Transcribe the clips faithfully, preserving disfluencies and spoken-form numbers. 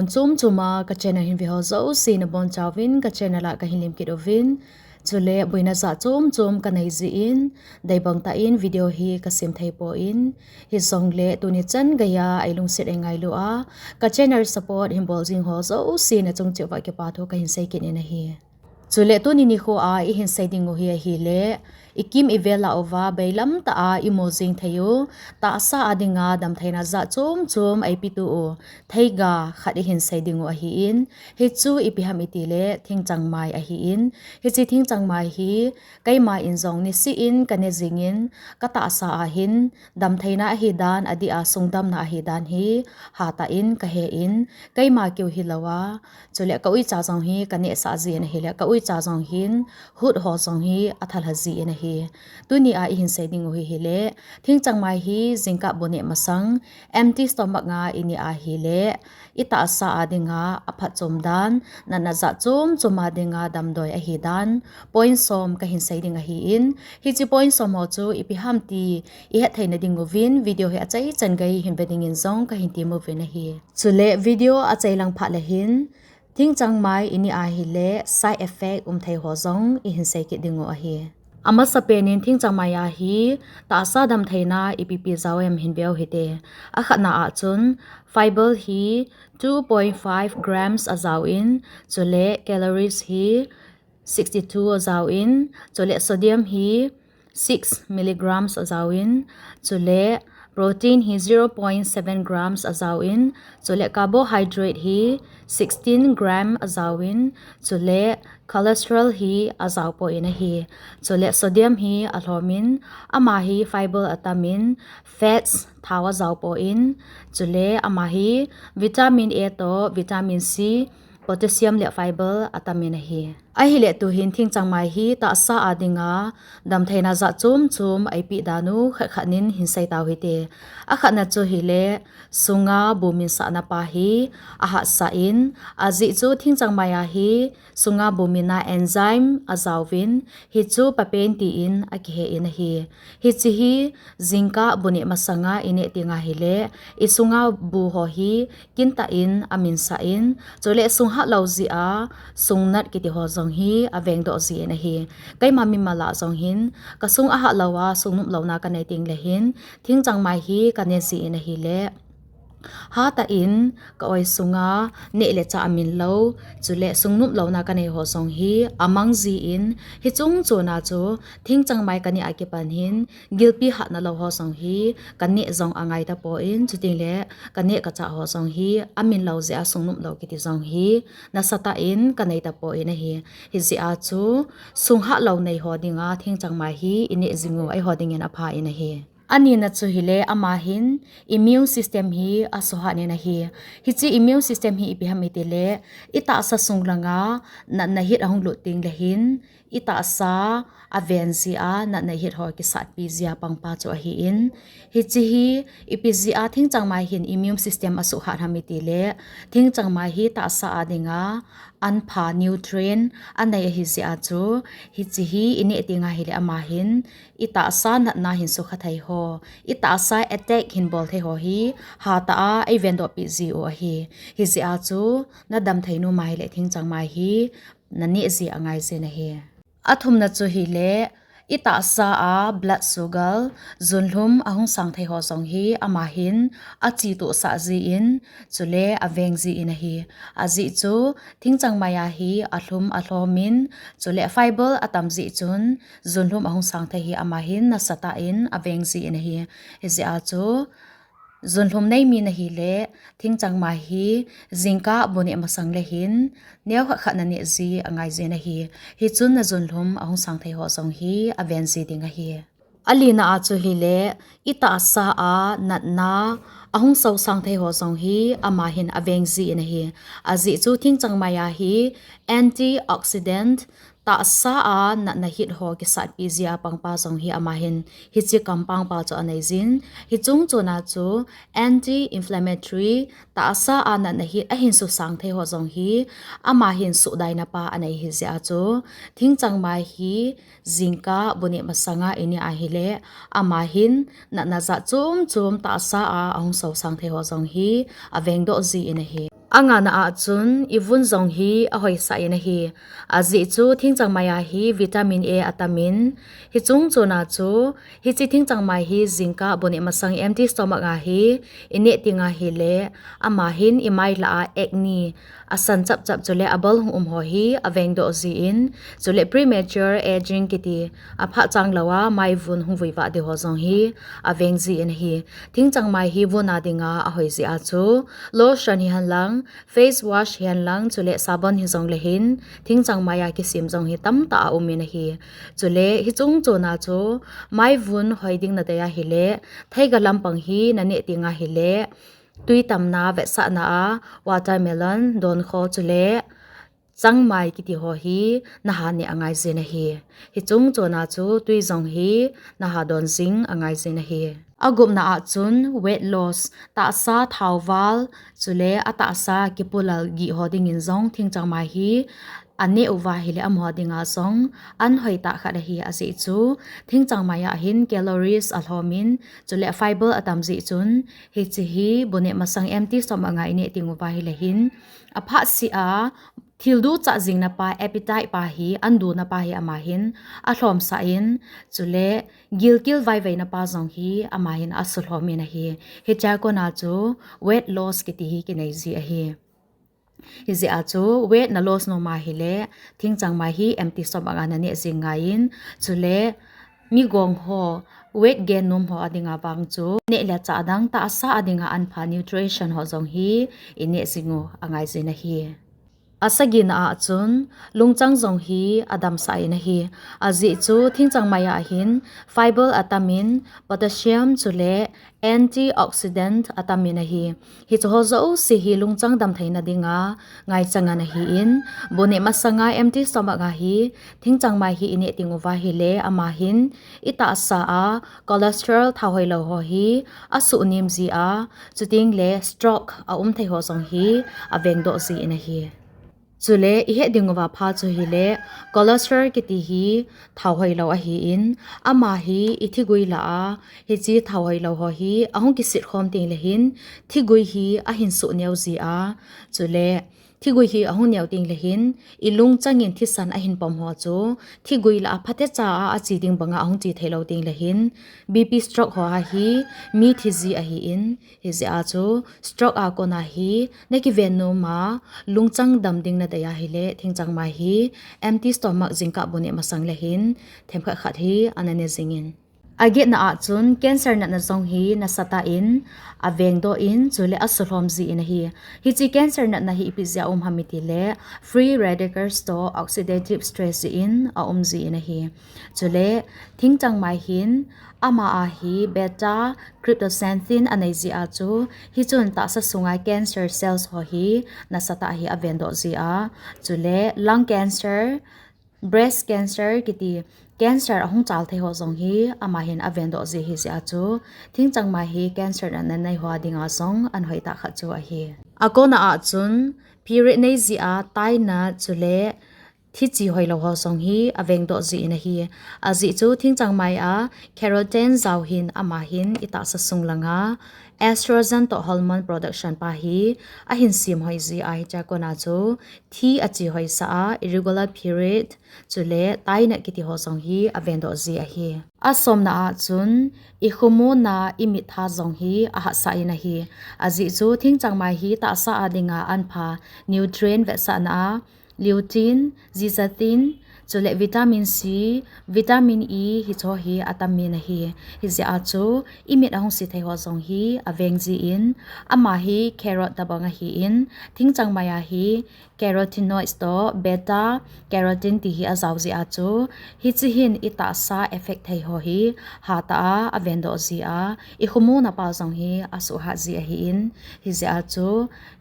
Chom chom a ka channel hin ve ho jouse nabonchauvin ka channel a kahin lemkit uvin. Chule boina jat chom chom kanei jeh in, deibang tah in video hi kasim thei poi. Hijongle tuni chan geiya eilungset eingailu a, ka channel support hin bol jing ho jouse nachung cheh uva kipa thu kahin seikit in ahi. Chule tuni nikho a ihin sei ding u hi ahile, ikim ivel a uva beilam tah a imu jing thei u, tahsa a dinga damtheina jat chom chom eipetu u, theiga khat ihin sei ding u ahin, hichu ipi ham itile thingchangmai ahin, hiche thingchangmai hi keima in jong niseh in kane jingin, katahsa a hin damtheina ahidan, adeh a sungdamna ahidan hi hatah in kahe in, keima keu hilouva, chule ka uicha jong hi kanehsah jin ahile, ka uicha jong hin hut ho jong hi athalha jin ahi. Tuni a ihin sei ding u hi hile, thingchangmai hi jingkah bu neh masang, empty stomach a ineh ahile, itahsa a dinga aphatchom dan, natna jat chom chom a dinga damdoi ahidan, point som kahin sei ding ahin, hiche point som ho chu ipi ham ti ihet theina dinguvin video hi achaichan gei hin ve dingin jong kahin temuvin ahi. Chule video achai lang phat le hin, thingchangmai ineh ahile side effect um thei ho jong ihin seikit ding u ahi. Amasapen in thingchangmai a hi tahsa damtheina ipi pi jao em hin veu hite. Akhatna a chun fiber hi two point five grams ajaovin, chule calories hi sixty-two ajaovin, chule sodium hi six milligrams ajaovin, chule protein hi zero point seven grams ajaovin, chule carbohydrate hi sixteen gram ajaovin, chule cholesterol hi ajaopoi ahi. Chule sodium hi alhomin, ama hi fiber atamin, fats thao ajaopoi, chule ama hi vitamin A toh vitamin C, potassium le fiber atamin ahi. Ahile tuhin thingchangmai hi tahsa a dinga damtheina jat chom chom eipeh dan u khat khat in hin sei tau hite. Akhatna chu hile, sunga bu minsahna pa hi ahatsah in, ajeh chu thingchangmai a hi sunga bu minna enzyme ajaovin, hichu papain tin akihe in ahi. Hiche hi jingkah bu neh masanga ineh teng ahile, isunga bu ho hi kintah in aminsah in, chule sung hatlou jeh a sungnat kiti ho jong hi avengdoh jin ahi. Keima mimal a jong hin, kasung ahatlou a sungnop louna kanei tengle hin, thingchangmai hi kane jin ahile, hatah in ka oi sunga neh le chah aminlou, chule sungnop louna kanei ho jong hi amang jin, hiche chungchon a chu thingchangmai kaneh a kipan hin gilpi hatna lou ho jong hi kaneh jong angai tapon, chutengle kaneh kachah ho jong hi aminlou jeh a sungnop lou kiti jong hi nasatah in kanei tapon ahi. Hijeh a chu sung hatlou nei ho dinga thingchangmai hi ineh jing u eiho dingin aphan ahi. Anina chu hile, ama hin immune system hi asuhat in ahi. Hiche immune system hi ipi ham itile, itahsa sung langa natna hit ahung lut tengle hin, itahsa aven jeh a natna hit ho kisatpi jeh a pangpa chu ahin, hiche hi ipi jeh a thingchangmai hin immune system asuhat ham itile, thingchangmai hi tahsa a dinga anpha nutrient anei ahi jeh a chu, hiche hi ineh teng ahile ama hin, itahsa natna hin sukha thei ho, itahsa attack hin bol thei ho hi hatah a eivendoh peh ji u ahi. Hijeh a chu nadam thei nom ahile thingchangmai hi naneh ji angai jin ahi. Athumna chu hile, itahsa a blood sugar, junlhum ahung sang thei ho jong hi ama hin achetohsah jin, chule aveng jin ahi. Ajeh chu thingchangmai a hi alhum alhomin, chule fiber atam jeh chun junlhum ahung sang thei hi ama hin nasatah in aveng jin ahi. Hijeh a chu junlhum neimi nahile, thingchangmai hi jingkah bu neh masang le hin neokhat khat naneh ji angai jin ahi. Hichun najunlhum ahung sang thei ho jong hi aven ji ding ahi. Alina a chu hile, itahsa a natna ahung sosang thei ho jong hi ama hin aveng jin ahi. Ajeh chu thingchangmai a hi antioxidant, tahsa a natna hit ho kisatpi jeh a pangpa jong hi ama hin hiche compound pa chu anei jin, hiche chungchon a chu anti-inflammatory, tahsa a natna hit ahin susang thei ho jong hi ama hin suhdaina pa anei hijeh a chu thingchangmai hi jingkah bu neh masanga ineh ahile, ama hin natna jat chom chom tahsa a ahung sosang thei ho jong hi avengdoh jin ahi. Angana a chun ivun jong hi ahoisah in ahi. Ajeh chu thingchangmai a hi vitamin A atamin, hiche chungchon a chu hiche thingchangmai hi jingkah bu neh masang empty stomach a hi ineh teng ahile, ama hin imai lah a acne, asan chapchap chule abal hung um ho hi avengdoh jin, chule premature aging kiti, aphat chang lou a maivun hung vuivah ding ho jong hi aveng jin ahi. Thingchangmai hi vun a dinga ahoi jeh a chu lotion hihen lang, face wash hihen lang, chule sabon hijongle hin thingchangmai a kisem jong hi tamtah aumin ahi. Chule hiche chungchon a chu maivun hoi ding nadei ahile, theiga lampang hi naneh teng ahile, twi tamna vetsahna a watermelon, donkho chule changmai kiti ho hi naha neh angai jin ahi. Hiche chungchon a chu twi jong hi naha don jing angai jin ahi. Agupna a chun weight loss, tahsa thaoval, chule atahsa kipulal gih ho dingin jong thingchangmai hi aneh uva ahile amaho dinga jong an hoitah khat ahi. Ajeh chu thingchangmai a hin calories alhomin, chule fiber atam jeh chun, hiche hi bu neh masang empty stomach a ineh teng uva ahile hin, aphat seh a thil duchah jingna pa, appetite pa hi, an duna pa hi ama hin alhomsah in, chule gilkel vaivaina pa jong hi ama hin asulhomin ahi. Hichea kona chu weight loss kiti hi kinei ji ahi. Hijeh a chu weight na loss nom ahile, thingchangmai hi empty stomach a naneh jing angaiyin, chule mi gong ho, weight gain nom ho a dinga vang chu neh le chah dang tahsa a dinga an pha nutrition ho jong hi ineh jing u angai jin ahi. Asagina a chun lungchang jong hi adamsah in ahi. Ajeh chu thingchangmai a hin fiber atamin, potassium chule antioxidant atamin ahi. Hiche ho jouse hi lungchang damtheina dinga ngaicha ngen ahin, bu neh masanga empty stomach a hi thingchangmai hi ineh teng uva ahile, ama hin itahsa a cholesterol thaohoilou ho hi asuhnem ji a, chutengle stroke aum thei ho jong hi avengdoh jin ahi. Chule ihet ding uva pha chu hile, cholesterol kiti hi thaohoilou ahin, ama hi ithigui lah a hiche thaohoilou ho hi ahung kisit khom tengle hin thigui hi ahin suh neo ji a, chule thigui hi ahung neo tengle hin ilungchang in thisan ahin pom ho chu thigui lah a phatecha a ache ding banga ahung che theilou tengle hin BP, stroke ho a hi mi thi ji ahin, hijeh a chu stroke a kona hi nakiven nom a lungchang dam ding nadei ahile, thingchangmai hi empty stomach jingkah bu neh masang le hin themkhat khat hi ana ne jingin. Agetna a chun cancer natna jong hi nasatah in avengdoh in, chule asulhom jin ahi. Hiche cancer natna hi ipi jeh a um ham itile, free radicals toh oxidative stress jeh in aum jin ahi. Chule thingchangmai hin ama a hi beta cryptochromate anei jeh a chu, hichun tahsa sunga cancer cells ho hi nasatah hi avendoh ji a, chule lung cancer, breast cancer kiti cancer ahung chal thei ho jong hi ama hin avendoh ji ahijeh a chu, thingchangmai hi cancer natna nei ho a dinga jong an hoitah khat chu ahi. Akona a chun period nei jeh a tainat chule thiche hoilou ho jong hi avengdoh jin ahi. Ajeh chu thingchangmai a carotene jao hin ama hin itahsa sung langa estrogen toh hormone production pa hi ahin semhoi ji a, hichea kona chu thi ache hoisah a, irregular period chule tainat kiti ho jong hi avendoh ji ahi. Asomna a chun ikhomuna, imittha jong hi ahatsah in ahi. Ajeh chu thingchangmai hi tahsa a dinga an pha nutrient vetsahna a lutein, zeaxanthin, chule vitamin C, vitamin E hicheho hi atamin ahi. Hijeh a chu imit ahung se thei ho jong hi aveng jin, ama hi carrot tobang ahin, thingchangmai a hi carotenoids toh beta carotene ti hi ajao jeh a chu, hiche hin itahsa affect thei ho hi hatah a avendoh ji a, ikhomuna pa jong hi asuhhat ji ahin, hijeh a chu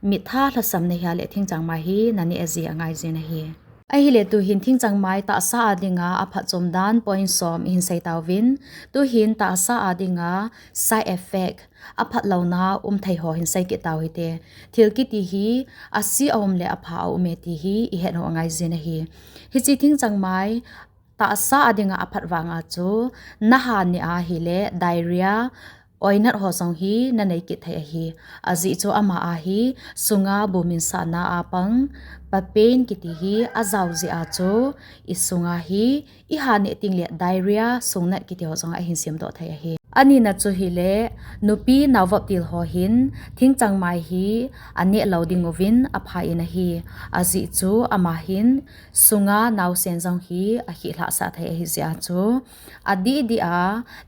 mittha lhasam nahia le thingchangmai hi naneh ji angai jin ahi. Ahile tuhin thingchangmai tahsa a dinga aphatchom dan point som ihin sei tauvin, tuhin tahsa a dinga side effect, aphatlouna um thei ho hin sei kit tau hite. Thil kiti hi ase aum le apha aume ti hi ihet u angai jin ahi. Hiche thingchangmai tahsa a dinga aphat vanga chu naha neh ahile diarrhea, oinat ho jong hi nanei kit thei ahi. Ajeh chu ama a hi sunga bumin sahna a pang papain kiti hi ajao jeh a chu isunga hi iha neh tengle diarrhea, sungnat kiti ho jong ahin semdoh thei ahi. Anina chu hile nupi naovop til ho hin thingchangmai hi aneh lou dinguvin apha in ahi. Ajeh chu ama hin sunga naosen jong hi akhih lhahsah thei ahi jeh a chu adih dih a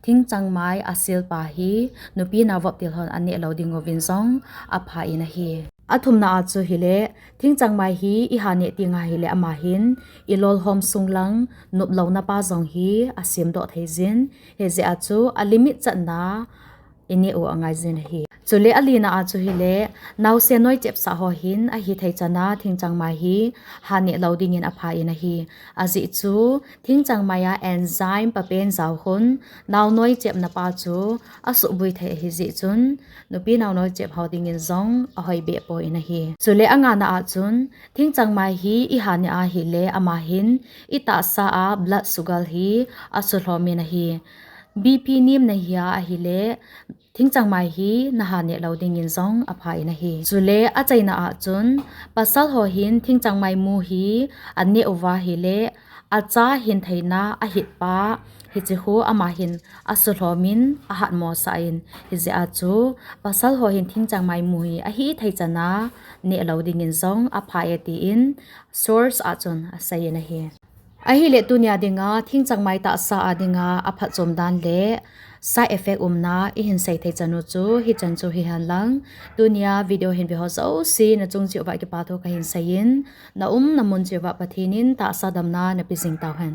thingchangmai asilpa hi nupi naovop til hon aneh lou dinguvin jong apha in ahi. Athumna a chu hile thingchangmai hi iha neh teng ahile ama hin ilolhom sung lang nop louna pa jong hi asemdoh thei jin, hijeh a chu alimit chatna ineh u angai jin ahi. Chule alina a chu hile naosen noi chepsah ho hin ahithei chana thingchangmai hi ha neh lou dingin apha in ahi. Ajeh chu thingchangmai a enzyme papain jao hun naonoi chepna pa chu asuhbui thei ahi jeh chun nupi naonoi chep ho dingin jong ahoi behpoi in ahi. Chule angana a chun thingchangmai hi iha neh ahile ama hin itahsa a blood sugar hi asulhom in ahi. BP nem nahia ahile thingchangmai hi naha neh lou dingin jong apha in ahi. Chule achaina a chun pasal ho hin thingchangmai mu hi aneh uva ahile acha hin theina ahitpa hiche khu ama hin asulhom in ahatmosah in, hijeh a chu pasal ho hin thingchangmai mu hi ahithei chana neh lou dingin jong apha e tin source a chun asei in ahi. Ahile tunia dinga thingchangmai tahsa a dinga aphatchom dan le side effect umna ihin sei thei chanu chu hichan chu hihen lang, tunia video hin veho jouse nachung cheh uva kipathu kahin seiyin, naumna mun cheh uva Pathen in tahsa damna napeh jing tauhen.